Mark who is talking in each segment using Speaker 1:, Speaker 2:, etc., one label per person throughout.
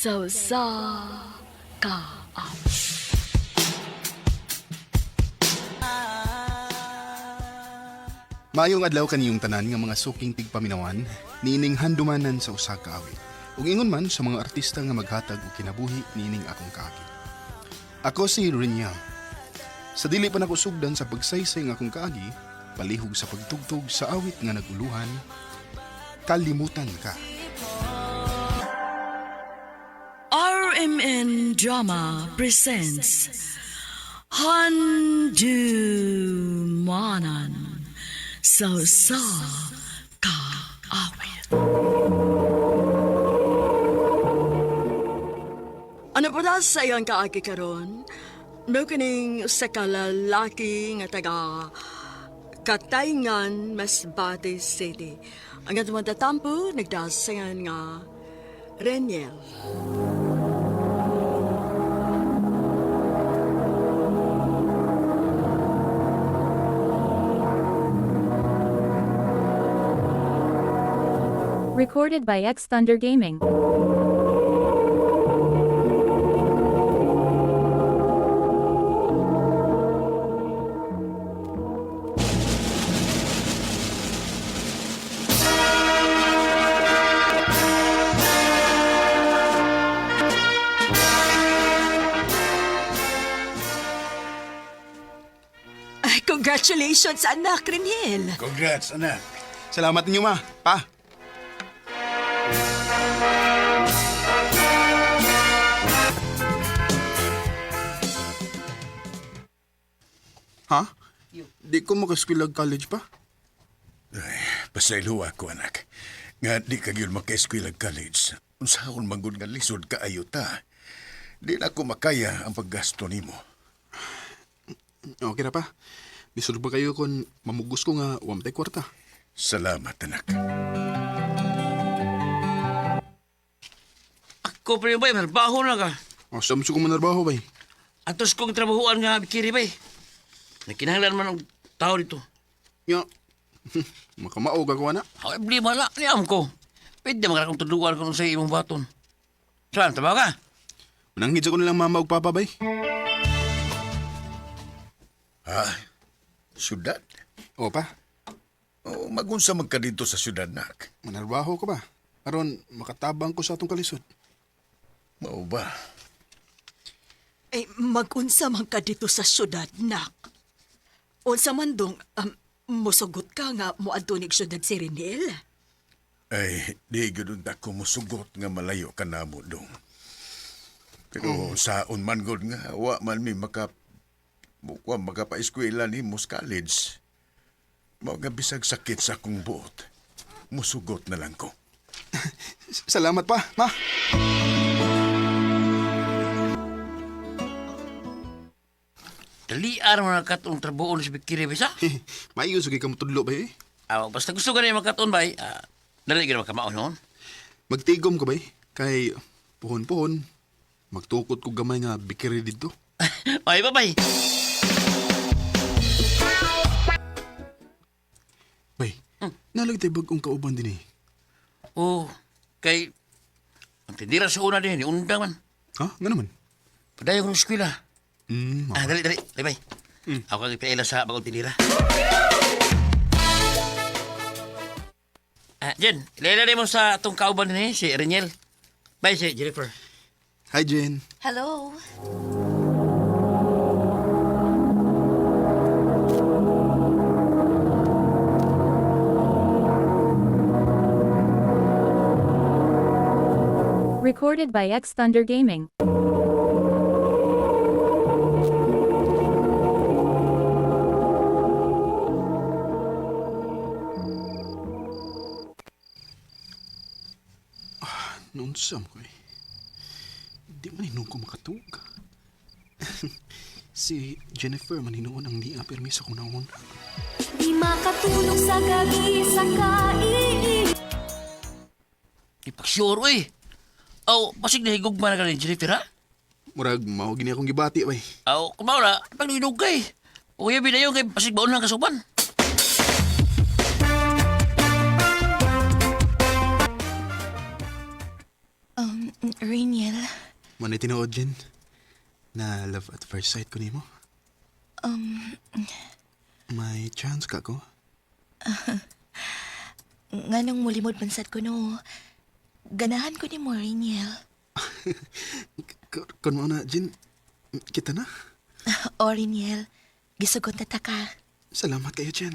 Speaker 1: Sa usa ka awit.
Speaker 2: Maayong adlaw kaniyong tanan nga mga suking tigpaminawan, niining handumanan sa usa ka awit. Ug ingon man sa mga artista nga maghatag og kinabuhi niining akong kaagi. Ako si Reniel. Sa dili pa nako sugdan sa pagsaysay nga akong kaagi, palihog sa pagtugtog sa awit nga naguluhan, kalimutan ka.
Speaker 1: RMN Drama presents Handumanan sa usa ka awit. Ano po na sa iyang kaagi karon? Mao kining usa ka lalaki nga taga Katayngan, Masbate City. Ang atong tatampo, nagdasangan nga Reniel.
Speaker 3: Recorded by X Thunder Gaming.
Speaker 4: Ay, congratulations, anak, Reniel.
Speaker 5: Congrats, anak.
Speaker 2: Salamat ninyo ma, pa. Ha? Di ko makaskwilag college pa.
Speaker 5: Ay, pasaylo ako, anak. Nga di ka gyud maka-eskwela college. Unsaon man gud nga lisod kaayo ta. Di na ko makaya ang paggasto nimo.
Speaker 2: Okay na pa. Lisod ba kayo kung mamugos ko nga wamtay kwarta?
Speaker 5: Salamat, anak.
Speaker 6: Ako pa rin ba, marbaho na ka.
Speaker 2: O, samso ko manarbaho bay.
Speaker 6: Atos kong trabahuan nga, bikiri ba. Nagkinahanglan man ang tao dito.
Speaker 2: Ya, makamaog ako ana.
Speaker 6: Ay, bli mala, niyam ko. Pwede man akong tuduan kung sa imong baton. Saan, trabaho ka?
Speaker 2: Mananghid sa ko nilang mama ug papa bay.
Speaker 5: Ha? Syudad?
Speaker 2: O pa,
Speaker 5: O, magunsa man ka dito sa syudad, nak.
Speaker 2: manarbaho ko ba? Aron makatabang ko sa atong kalisod.
Speaker 5: Mao ba?
Speaker 4: Ay, mag-unsa man ka dito sa syudad, nak. Unsa man dong, musugot ka nga moadto nig syudad si Reniel.
Speaker 5: Ay, di gyud unta ko musugot nga malayo ka namo dong. Pero saon man gud nga wa man mi maka wa makapaeskwela nimo sa college. Mao nga bisag sakit sa akong buot. Musugot na lang ko.
Speaker 2: Salamat pa, ma.
Speaker 6: Dalian mo na katong trabaho sa bikiri ba sa?
Speaker 2: Maayo sa kay kamutudlo ba eh.
Speaker 6: Ah, basta gusto ka na makatoon ba, ah, dali ka na makamaon noon.
Speaker 2: Magtigom ko ba eh. Kay puhon-puhon, magtukot ko gamay nga bikiri dito.
Speaker 6: Ay, bye-bye.
Speaker 2: Bay, nalag tayo bagong kauban din eh.
Speaker 6: Oh, kay, ang tindira sa una din, undang man.
Speaker 2: Ha? Nga naman?
Speaker 6: Padayon ko ng eskwela.
Speaker 2: Mm,
Speaker 6: Ah, dali, dali. Bye-bye. Ako kang ipaila sa bagong tindira. Ah, Jen, ilaila mo sa atong kauban ni si Reniel. Bye, si Jennifer.
Speaker 2: Hi, Jen.
Speaker 7: Hello.
Speaker 3: Recorded by X Thunder Gaming.
Speaker 2: Noon sa ko eh. Di man hinuon ko makatug. Si Jennifer man hinuon ang niya pirmi sa kong naon.
Speaker 7: Di makatulog sa gabi sa kaiib.
Speaker 6: Ipaksure, uy. Aw, basig na higugma na ka ni Jennifer, ha?
Speaker 2: Murag, mao gini akong gibati bay.
Speaker 6: Aw, kumaw na, ipagluinog kay. Uya, binayon kay basig baon lang kasuban.
Speaker 8: Rainiel,
Speaker 2: Manay tinuod, Jen. Na love at first sight ko nimo. May chance ka ko?
Speaker 8: nganong mulimod man sad ko no. Ganahan ko nimo, Rainiel.
Speaker 2: Kun mo na, Jen, kita na.
Speaker 8: O, Rainiel, gisugot na ta ka.
Speaker 2: Salamat kayo, Jen.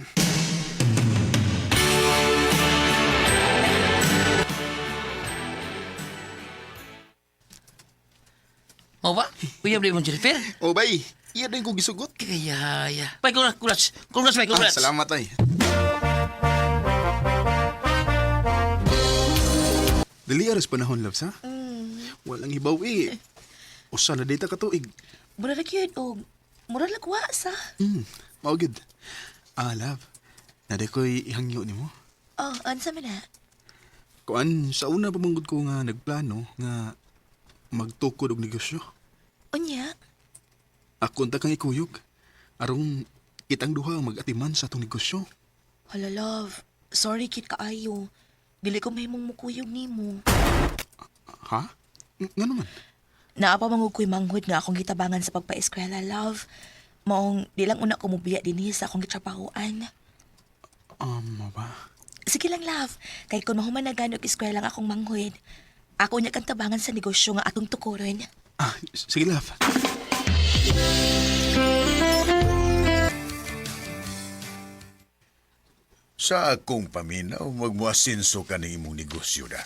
Speaker 6: Mo ba? Uyab di mo Jennifer?
Speaker 2: Oh, bay. Iya din ko gisugot.
Speaker 6: Kaya, ya. Bay, congrats, congrats. Congrats, bay,
Speaker 2: Ah,
Speaker 6: congrats.
Speaker 2: salamat ay. Dili aras panahon, loves, ha? Walang hibaw eh. Usa na dita katuig.
Speaker 8: Mura ra gyud og mura lang wa sa.
Speaker 2: Mao gyud. Ah, love. Naday ko'y ihangyo nimo.
Speaker 8: Oh, unsa man na?
Speaker 2: Kuan, sa una pamanggod ko nga nagplano nga magtukod og negosyo.
Speaker 8: Unya,
Speaker 2: Ako unta kang ikuyog. Aron kitang duha ang mag-atiman sa atong negosyo.
Speaker 8: hala love. Sorry kit kaayo. Dili ko mahimong mukuyog nimo.
Speaker 2: Ha? Nga naman?
Speaker 8: Naa pa man ko'y manghud nga akong gitabangan sa pagpa-eskwela, love. Maong di lang una ko mubiya dinhi sa akong gitrabahoan.
Speaker 2: Mo ba?
Speaker 8: Sige lang, love. Kay kung mahuman na gano'g eskwela ang akong manghud, ako niya kang tabangan sa negosyo nga atong tukuron.
Speaker 2: Ah, sige, love.
Speaker 5: Sa akong paminaw, magmuasinso ka ng imong negosyo da.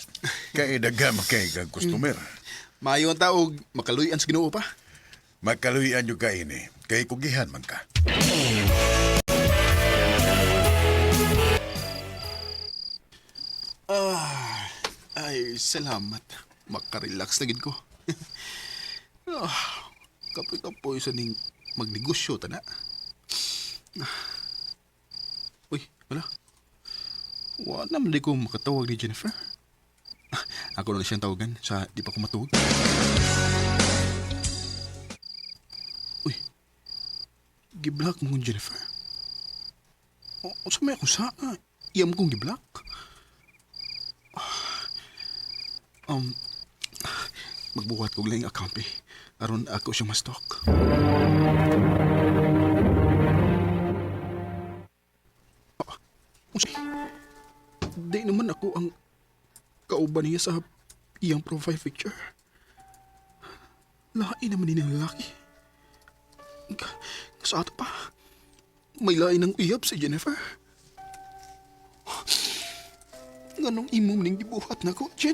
Speaker 5: Kay daga makay kang customer.
Speaker 2: Maayo ang taog, makaluyan sa Ginoo pa.
Speaker 5: Makaluyan yo ka ini, kay kugihan man ka.
Speaker 2: Ah, ay, salamat. Makarelax na gid ko. ah, kapoy-kapoy sa ning magnegosyo ta na. Ah. Uy, wala. Wala naman di ko makatawag ni Jennifer. Ah, ako na siyang tawagan sa di pa ko matuog. Uy, giblock mo kong Jennifer. O, sa may ako sa? Iyam kong giblock. Magbuhat ko lang account eh. Aron ako siya ma-stalk. Ah, unsay? Di naman ako ang kauban niya sa iyang profile picture. Lain naman ni ng lalaki. Sa ato pa, may lain ng uyab si Jennifer. Nganong imo ning gibuhat nako, Jen?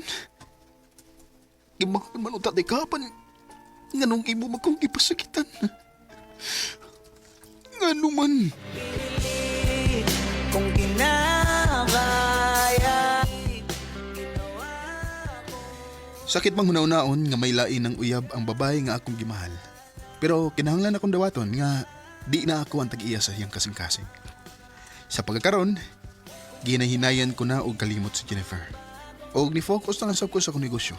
Speaker 2: Gimahal man unta di kapan. Nganong imo man kong gipasakitan? Ngano man?
Speaker 9: Kung kinakaya.
Speaker 2: Sakit mang hunaw-naon nga may lain ng uyab ang babae nga akong gimahal. Pero kinahanglan akong dawaton nga di na ako ang tag-iya sa iyang kasing-kasing. Sa pagkakaron, ginahinayan ko na og kalimot si Jennifer. Og ni-focus na lang sab ko sa akong negosyo.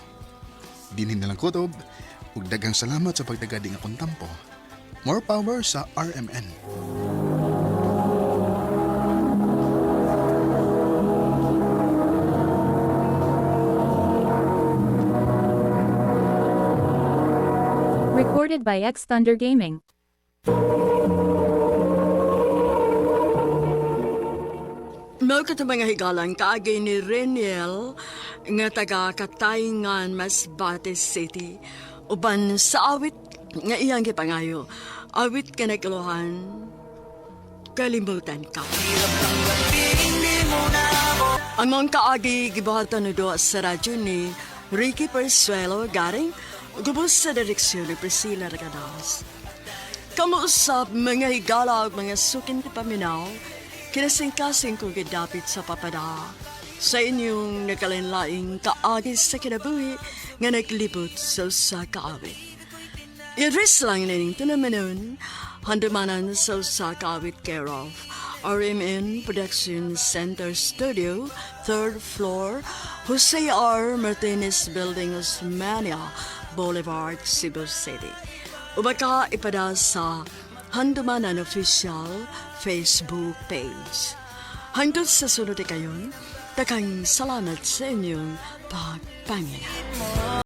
Speaker 2: Dinhin na lang kutob, ug daghang salamat sa pagtagading akong tampo. More power sa RMN.
Speaker 3: Recorded by X Thunder Gaming.
Speaker 1: Mao kato mga higalang kaagay ni Reniel nga taga Katayngan, Masbate City. Uban sa awit nga iyang gipangayo. Awit ka nagkaluhan, kalimutan ka. Ang mga kaagi gibuhatan ni doa sa radyo ni Ricky Persuelo Garing, gubos sa direksyon ni Priscilla Regadas. Kamuusap mga higala ug mga sukin ti paminaw, kinasingkasing kong gidapit sa papada. Sa inyong nakalinlaing kaagi sa kinabuhi nga naglibot sa usa ka awit. I-address lang nining tinamanon, handumanan sa usa ka awit care of RMN Production Center Studio, third floor, Jose R. Martinez Building, Osmania Boulevard, Cebu City. Ubaka ipada sa Handumanan Official Facebook page. Hangtod sa sunod kayon, takang salamat sa inyong pagpangina.